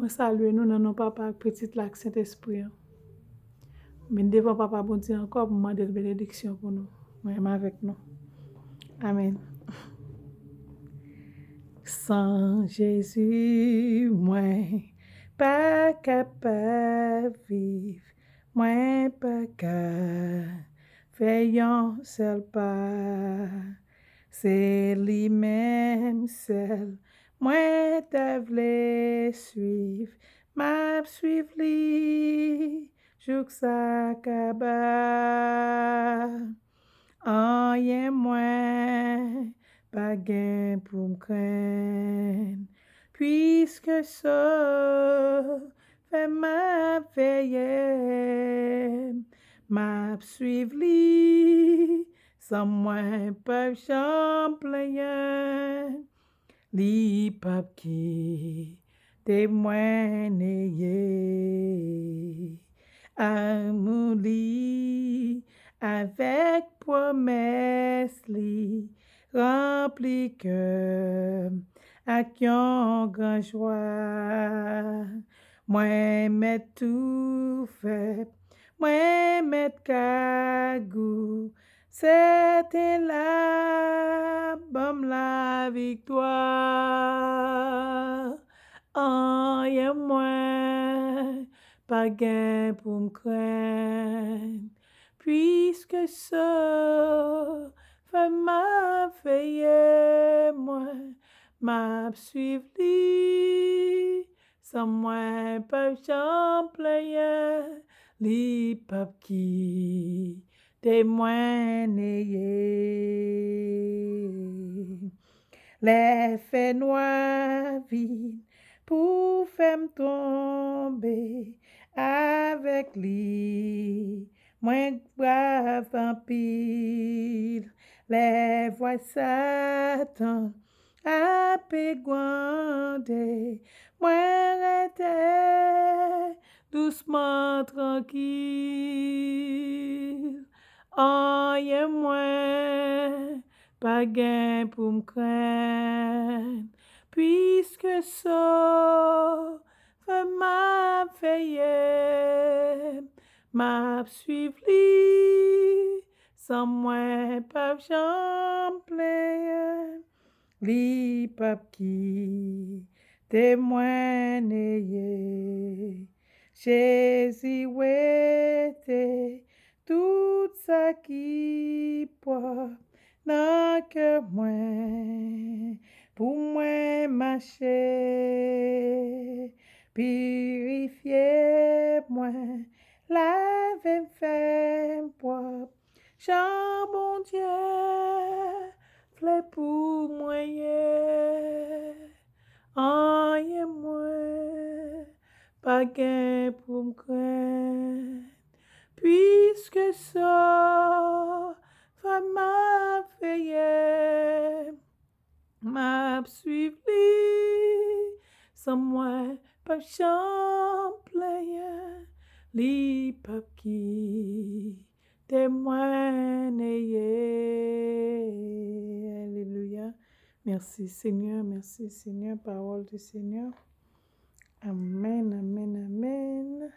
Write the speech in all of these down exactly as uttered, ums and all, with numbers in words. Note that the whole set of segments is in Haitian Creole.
Mwen salye nou nan non Papa ak Pitit la ak Sentespri an. Vin devan Papa Bondye ankò pou m mande l benediksyon pou nou. Mwen menm avèk nou. Amèn. San Jezi, mwen pa kapab viv, mwen pa ka fè yon sèl pa. Se li menm sèl mwen ta vle swiv, m ap swiv li jouk sa kaba. Anyen mwen pa gen pou m krenn, piske Sovè m ap veye, m ap swiv li, san mwen p ap janm plenyen. Li p ap kite mwen neye. Amou li avèk pwomès li ranpli kè m ak yon gran jwa. Mwen mèt tou fè, mwen mèt kagou, sèten l ap ban m laviktwa. Anyen mwen pa gen pou m krenn, piske Sovè m ap veye mwen, m ap swiv li, san mwen p ap janm plenyen, li p ap kite mwen neye. Lè fènwa vin pou fè m tonbe, avèk li mwen brav anpil. Lè vwa Satan ap gwonde, mwen rete dousman trankil. Anyen mwen pa gen pou m krenn, piske Sovè m ap veye m, m ap swiv li, san mwen p ap janm plenyen, li p ap kite mwen neye. Jezi wete tout sa ki pwòp nan kè mwen, pou mwen mache, pirifye mwen, lave m, fè m pwòp, jan Bondye vle pou mwen ye. Anyen mwen pa gen pou m krenn, piske Sovè m ap veye m, m ap swiv li, san mwen p ap janm plenyen, li p ap kite mwen neye. Alelouya. Mèsi Senyè, mèsi Senyè, pawòl di Senyè. Amèn, amèn, amèn.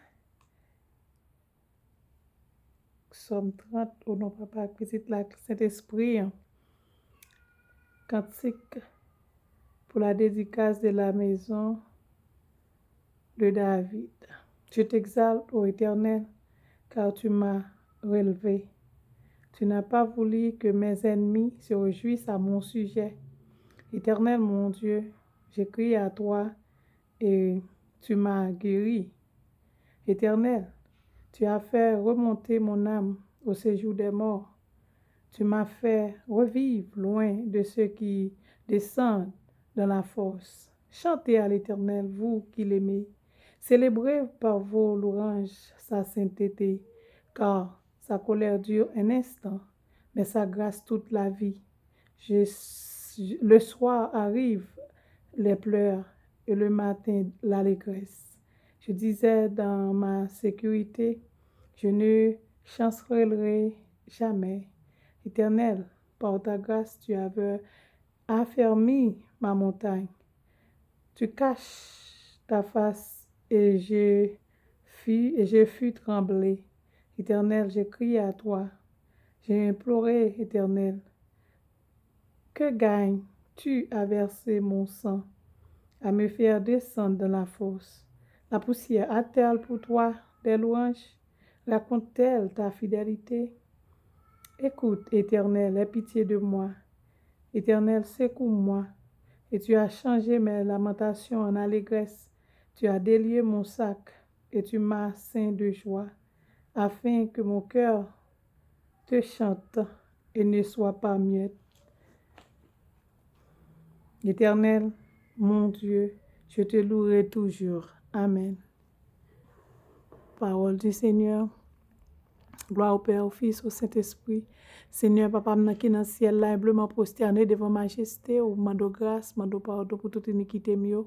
Sòm trant, o non Papa ak Pitit la ak Sentespri an. Kantik pour la dédicace de la maison de David. Je t'exalte, ô Éternel, car tu m'as relevé. Tu n'as pas voulu que mes ennemis se réjouissent à mon sujet. Éternel mon Dieu, j'ai crié à toi et tu m'as guéri. Éternel, tu as fait remonter mon âme au séjour des morts. Tu m'as fait revivre loin de ceux qui descendent dans la fosse. Chantez à l'Éternel, vous qui l'aimez. Célébrez par vos louanges sa sainteté, car sa colère dure un instant, mais sa grâce toute la vie. Je, le soir arrivent les pleurs et le matin l'allégresse. Je disais dans ma sécurité, je ne chancellerai jamais. Éternel, par ta grâce, tu avais affermi ma montagne. Tu caches ta face Et je fus, et je fus tremblé. Éternel, j'ai crié à toi. J'ai imploré, Éternel. Que gagne-tu à verser mon sang, à me faire descendre dans la fosse? La poussière a-t-elle pour toi des louanges? Raconte-t-elle ta fidélité? Écoute, Éternel, aie pitié de moi. Éternel, secoue-moi. Et tu as changé mes lamentations en allégresse. Tu as délié mon sac et tu m'as ceint de joie, afin que mon cœur te chante et ne soit pas muet. Éternel, mon Dieu, je te louerai toujours. Amen. Parole du Seigneur. Glwa au Père, au Fils, au Saint-Esprit. Senyè, Papa m nan ki nan syèl la, enbleman pwostène devan majeste w, mande w gras, mande w padon pou tout inikite m yo.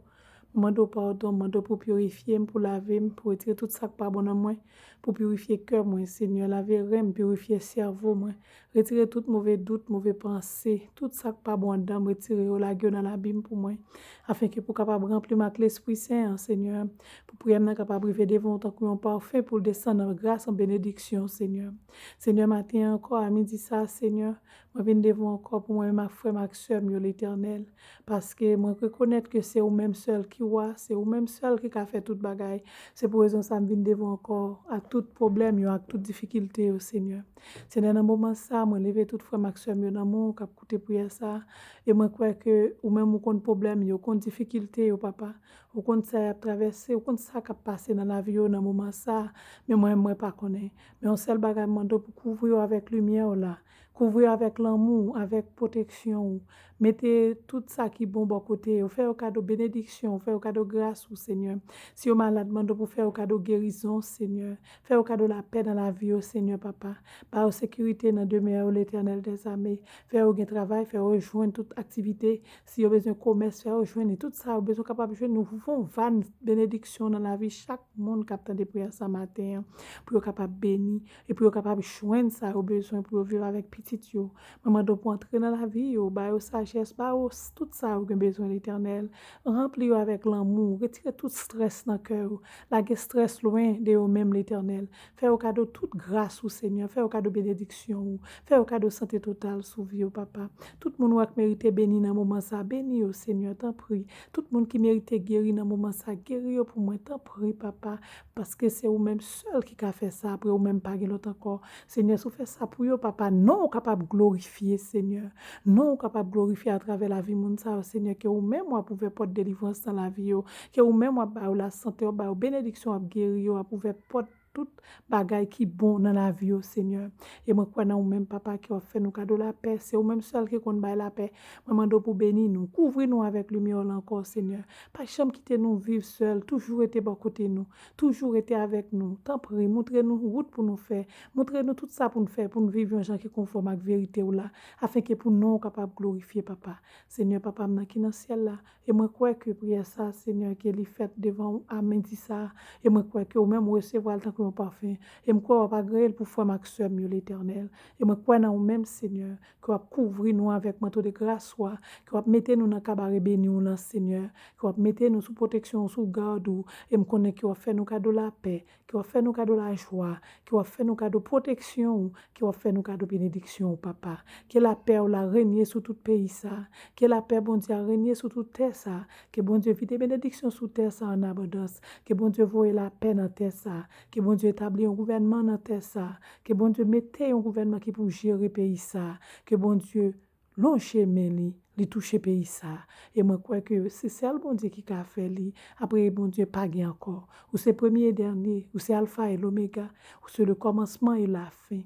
Mande w padon, mande w pou pirifye m, pou lave m, pou retire tout sa k pa bon nan mwen, pou pirifye kè mwen, Senyè, lave ren m, pirifye sèvo mwen, retire tout move dout, move panse, tout sa k pa bon anndan m, retire yo, lage yo nan labim pou mwen, afenke pou kapab ranpli m ak Lespri Sen an, Senyè, pou priyè m nan kapab rive devan w tankou yon pafen pou l desann an gras, an benediksyon, Senyè. Senyè, maten an ankò, a midi sa a, Senyè, mwen vin devan w ankò pou mwen menm ak frè m ak sè m yo, Letènèl, paske mwen rekonèt ke se ou menm sèl ki wa, se ou menm sèl ki ka fè tout bagay. Se pou rezon sa a m vin devan w ankò ak tout pwoblèm yo, ak tout difikilte yo, Senyè. Senyè, nan moman sa a, mwen leve tout frè m ak sè m yo nan men w k ap koute priyè sa a, e mwen kwè ke ou menm ou konn pwoblèm yo, ou konn difikilte yo, Papa. Ou konn sa y ap travèse, ou konn sa k ap pase nan lavi yo nan moman sa a, men mwen, mwen pa konnen. Men yon sèl bagay, m mande w pou kouvri yo avèk limyè w la, kouvri yo avèk lanmou w, avèk pwoteksyon w. Mete tout sa ki bon bò kote yo, fè yo kado benediksyon w, fè yo kado gras ou, Senyè. Si yo malad, mande w pou fè yo kado gerizon, Senyè. Fè yo kado lapè nan lavi yo, Senyè, Papa. Ba yo sekirite nan demè yo, Letènèl dèzame. Fè yo gen travay, fè yo jwenn tout aktivite. Si yo bezwen komès, fè yo jwenn li. Tout sa yo bezwen kapab jwenn, nou ouvri yon vàn benediksyon nan lavi chak moun k ap tande priyè sa maten an, pou yo kapab beni, e pou yo kapab jwenn sa yo bezwen pou yo viv avèk pitit yo. Mwen mande w pou antre nan lavi yo, ba yo sajès, ba yo s-, tout sa yo gen bezwen, Letènèl. Ranpli yo avèk lanmou, retire tout strès nan kè yo, lage strès lwen de yo menm, Letènèl. Fè yo kado tout gras ou, Senyè, fè yo kado benediksyon ou, fè yo kado sante total sou vi yo, Papa. Tout moun ou wè k merite beni nan moman sa, beni yo, Senyè, tanpri. Tout moun ki merite geri nan moman sa, geri yo pou mwen, tanpri, Papa, paske se ou menm sèl ki ka fè sa, apre ou menm pa gen lòt ankò. Senyè, si w fè sa pou yo, Papa, non w kapab glorifye, Senyè. Non w kapab glorifye atravè lavi moun sa yo, Senyè, ke ou menm w ap ouvè pòt delivrans nan lavi yo, ke ou menm w ap ba yo lasante, w ap ba yo benediksyon, w ap geri yo, w ap ouvè pòt tout bagay ki bon nan lavi yo, Senyè. E mwen kwè nan ou menm, Papa, ke w ap fè nou kado lapè. Se ou menm sèl ki konn bay lapè. Mwen mande w pou beni nou, kouvri nou avèk limyè w la ankò, Senyè. Pa janm kite nou viv sèl, toujou rete bò kote nou, toujou rete avèk nou. Tanpri, montre nou wout pou nou fè, montre nou tout sa pou n fè, pou n viv yon jan ki konfòm ak verite w la, afenke pou non w kapab glorifye, Papa. Senyè, Papa m nan ki nan syèl la, e mwen kwè ke priyè sa, Senyè, ke li fèt devan w a midi sa, e mwen kwè ke ou menm ou resevwa l tankou yon pafen, e m kwè w ap agreye l pou frè m ak sè m yo, Letènèl. E mwen kwè nan ou menm, Senyè, ke w ap kouvri nou avèk manto de gras ou a, ke w ap mete nou nan kabare beni w lan, Senyè, ke w ap mete nou sou pwoteksyon w, sou gad ou, e m konnen ke w ap fè nou kado lapè, ke w ap fè nou kado lajwa, ke w ap fè nou kado pwoteksyon w, ke w ap fè nou kado benediksyon w, Papa. Ke lapè w la renye sou tout peyi sa. Ke lapè Bondye a renye sou tout tè sa. Ke Bondye vide benediksyon sou tè sa an abondans. Ke Bondye voye lapè nan tè sa. Ke Bondye etabli yon gouvènman nan tè sa. Ke Bondye mete yon gouvènman ki pou jere peyi sa. Ke Bondye lonje men li, li touche peyi sa. E mwen kwè ke se sèl Bondye ki ka fè li. Apre Bondye pa gen ankò. Ou se premye e dènye, ou se alfa e lomega, ou se le kòmansman e lafen.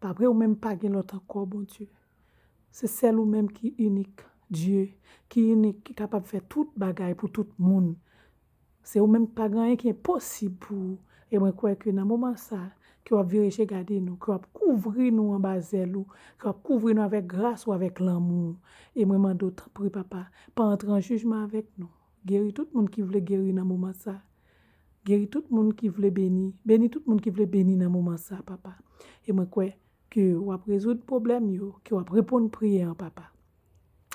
Pa vre, ou menm pa gen lòt ankò, Bondye. Se sèl ou menm ki inik, Dye, ki inik, ki kapab fè tout bagay pou tout moun. Se ou menm, pa gen anyen ki enposib pou ou. E mwen kwè ke nan moman sa, ke w ap vire je gade nou, ke w ap kouvri nou anba zèl ou, ke w ap kouvri nou avèk gras ou, avèk lanmou ou. E mwen mande w, tanpri, Papa, pa antre an jijman avèk nou. Geri tout moun ki vle geri nan moman sa. Geri tout moun ki vle beni. Beni tout moun ki vle beni nan moman sa, Papa. E mwen kwè ke w ap rezoud pwoblèm yo, ke w ap reponn priyè an, Papa.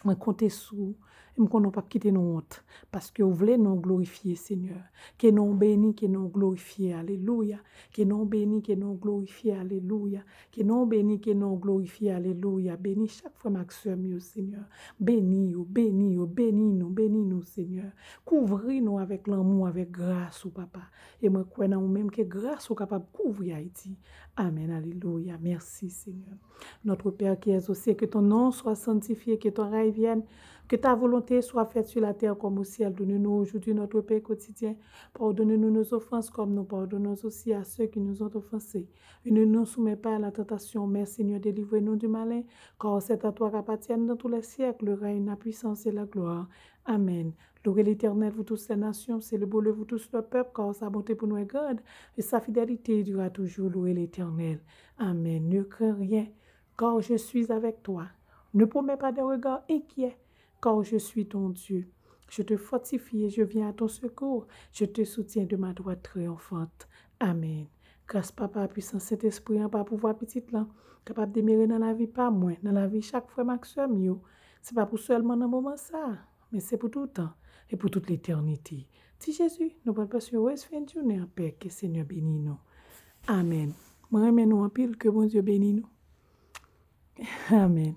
Mwen konte sou ou M konnen w p ap kite nou wont, paske w vle non w glorifye, Senyè. Ke non w beni, ke non w glorifye, alelouya. Ke non w beni, ke non w glorifye, alelouya. Ke non w beni, ke non w glorifye, alelouya. Beni chak frè m ak sè m yo, Senyè. Beni yo, beni yo, beni nou, beni nou, Senyè. Kouvri nou avèk lanmou, avèk gras ou, papa. E mwen kwè nan ou menm ke gras ou kapab kouvri Ayiti. Amèn, alelouya. Mèsi, Senyè. Notre Père qui es aux cieux, que ton nom soit sanctifié, que ton règne vienne, que ta volonté soit faite sur la terre comme au ciel. Donne-nous aujourd'hui notre pain quotidien. Pardonne-nous nos offenses comme nous pardonnons aussi à ceux qui nous ont offensés. Et ne nous soumets pas à la tentation, mais Seigneur, délivre-nous du malin, car c'est à toi qu'appartiennent dans tous les siècles le règne, la puissance et la gloire. Amen. Louez l'Éternel, vous toutes les nations, célébrez-le, vous tous les peuples, car sa bonté pour nous est grande, et sa fidélité durera toujours. Louez l'Éternel. Amen. Ne crains rien, car je suis avec toi. Ne promets pas des regards inquiets, car je suis ton Dieu. Je te fortifie et je viens à ton secours. Je te soutiens de ma droite triomphante. Amen. Gras Papa, pwisans Sentespri an, pa pouvwa Pitit lan, kapab demere nan lavi pa mwen, nan lavi chak frè m ak sè m yo. Se pa pou sèlman nan moman sa a, men se pou toutan e pou tout letènite. Ti Jezi, nou pral pase yon rès fen jounen an pè, ke Senyè beni nou. Amèn. Mwen renmen nou anpil, ke Bondye beni nou. Amèn.